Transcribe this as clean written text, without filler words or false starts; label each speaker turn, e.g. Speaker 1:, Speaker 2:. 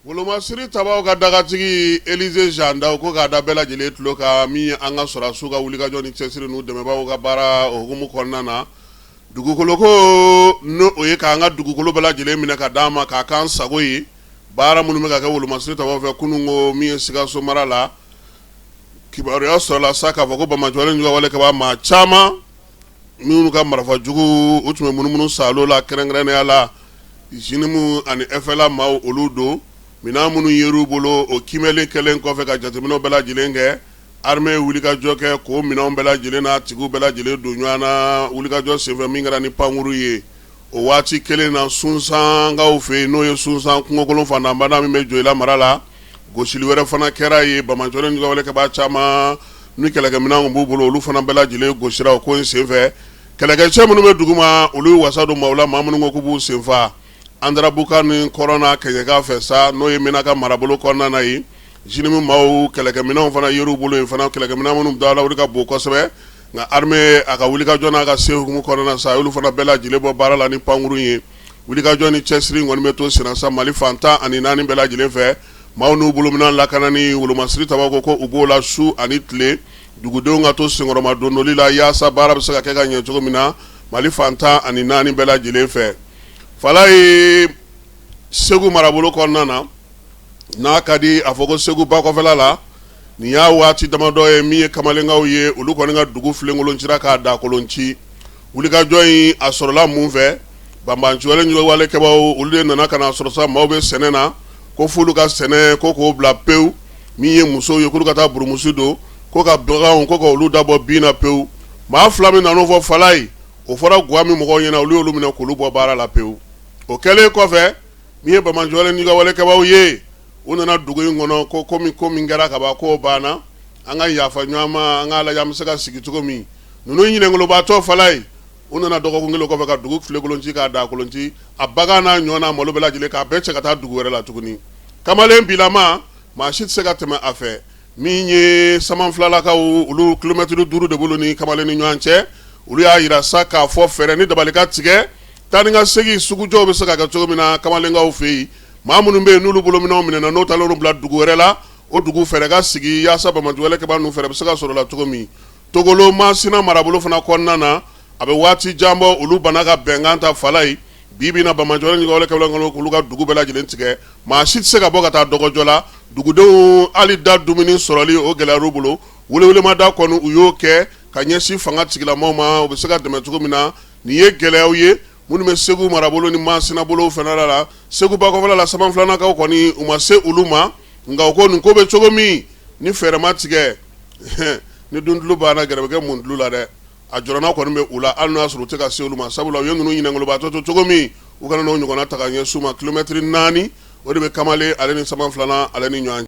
Speaker 1: Wolomasiri tabaw ka dagatigi Elize Jean Daw ko k'a da bɛɛ lajɛlen tulo kan min ye an ka sɔrɔdasiw ka wulikajɔ ni cɛsiri n'u dɛmɛbaaw ka baara o hukumu kɔnɔna na, dugukolo ko n'o o ye k'an ka dugukolo bɛɛ lajɛlen minɛ ka d'an ma k'a k'an sago ye, baara minnu bɛ ka kɛ wolomasiri tabaw fɛ kunun ko min ye Sikaso mara la, kibaruya sɔrɔla sa k'a fɔ ko banbaanciwale juguwale kɛbaa maa caman minnu ka marifa jugu u tun bɛ munumunu saalo la, kɛrɛnkɛrɛnnenya la JNIM ani FLA maaw olu don. Minɛn minnu yer'u bolo, o kiimɛli kɛlen kɔfɛ ka jateminɛw bɛɛ lajɛlen kɛ, armée ye wulikajɔ kɛ k'o minɛnw bɛɛ lajɛlen n'a tigiw bɛɛ lajɛlen don ɲɔgɔn na wulikajɔ senfɛ min kɛra ni pankuru ye. O waati kelen na, Sunsankaw fɛ yen, n'o ye Sunsan kungokolon fantanbada min bɛ Joyila mara la, gosili wɛrɛ fana kɛra yen. Banbaanciwale juguwale kɛbaa caman ni kɛlɛkɛminɛn tun b'u bolo, olu fana bɛɛ lajɛlen gosira o ko in senfɛ. Kɛlɛkɛcɛ minnu bɛ duguma, olu y'u wasa don maaw la, maa minnu ko k'u b'u senfa Andarabuka ni kɔrɔn n'a kɛɲɛka fɛ sa, n'o ye Menaka marabolo kɔnɔna na yen. JNIM maaw kɛlɛkɛminɛnw fana yer'u bolo yen fana, kɛlɛkɛminɛn minnu dawuli ka bon kosɛbɛ. Nka armée a ka wulikajɔ n'a ka se hukumu kɔnɔna sa, a y'olu fana bɛɛ lajɛlen bɔ baara la ni pankurun ye. Wulikajɔ ni cɛsiri kɔni bɛ to senna sa Mali fan 14 bɛɛ lajɛlen fɛ. Maaw n'u bolominɛn lakanani, wolomasiri tabaw ko ko u b'o la su ani tile, dugudenw ka to senkɔrɔma dondoli la yaasa baara bɛ se ka kɛ ka ɲɛ cogo min na Mali fan 14 bɛɛ lajɛlen fɛ. Falaye Segu marabolo kɔnɔna na, n'a ka di a fɔ ko Segu bakɔfɛla la, nin y'a waati damadɔ ye min ye kamalenkaw ye, olu kɔni ka dugu filenkolon cira k'a dakolon ci. Wulikajɔ in a sɔrɔla mun fɛ? Banbaanciwale juguwale kɛbaaw olu de nana ka na sɔrɔ sa maaw bɛ sɛnɛ na, ko f'olu ka sɛnɛ ko k'o bila pewu. Min ye musow ye, k'olu ka taa burumusi don, ko ka baganw ko ka olu dabɔ bin na pewu. Maa fila min nan'o fɔ Falaye, o fɔra Gwa min mɔgɔw ɲɛna, olu y'olu minɛ k'olu bɔ baara la pewu. O kɛlen kɔfɛ, min ye banbaanciwale juguwale kɛbaaw ye, u nana dugu in kɔnɔ ko komi ko min kɛra ka ban k'o banna, an ka yafa ɲɔgɔn ma, an k'a lajɛ an bɛ se ka sigi cogo min. Ninnu ɲinɛnkolobaatɔ Falaye, u nana dɔgɔkun kelen kɔfɛ ka dugu filenkolon ci k'a dakolon ci, a bagan n'a ɲɔ n'a malo bɛɛ lajɛlen k'a bɛɛ cɛ ka taa dugu wɛrɛ la tuguni. Kamalen bilama, maa si tɛ se ka tɛmɛ a fɛ. Min ye Samanfilalakaw, olu kilomɛtiri 5 de b'olu ni kamalen ni ɲɔgɔn cɛ. Olu y'a jira sa k'a fɔ fɛɛrɛ ni dabali ka tigɛ, taa ni ka segin sugujɔw bɛ se ka kɛ cogo min na kamalenkaw fɛ yen. Maa minnu bɛ yen n'olu bolominɛnw minɛna, n'o taalen bila dugu wɛrɛ la, o dugu fɛɛrɛ ka sigi yaasa banbaanciwale kɛbaa ninnu fɛɛrɛ bɛ se ka sɔrɔ la cogo min. Togolo Masina marabolo fana kɔnɔna na, a bɛ waati jan bɔ, olu banna ka bɛnkan ta Falaye. Bi bi in na, banbaanciwale juguwale kɛbaaw k'olu ka dugu bɛɛ lajɛlen tigɛ, maa si tɛ se ka bɔ ka taa dɔgɔjɔ la. Dugudenw hali da dumuni sɔrɔli o gɛlɛyar'u bolo. Welewelemada kɔni u y'o kɛ ka ɲɛsin fanga tigilamɔgɔw ma, u bɛ se ka dɛmɛ cogo min na. Nin ye gɛlɛyaw ye minnu bɛ Segu marabolo ni Masina bolo fana la. Segu bakɔfɛla la, Samanfilanakaw kɔni u ma se olu ma, nka u ko nin ko bɛ cogo min, ni fɛɛrɛ ma tigɛ, ni duntulu banna, gɛrɛ bɛ kɛ muntulu la dɛ. A jɔrɔna kɔni bɛ u la, hali n'o y'a sɔrɔ u tɛ ka se olu ma, sabula u ye ninnu ɲinɛnkolobaatɔ to cogo min, u kana n'o ɲɔgɔnna ta ka ɲɛsin u ma. Kilomɛtiri 4 o de bɛ kamalen ale ni Samanfilana ale ni ɲɔgɔn.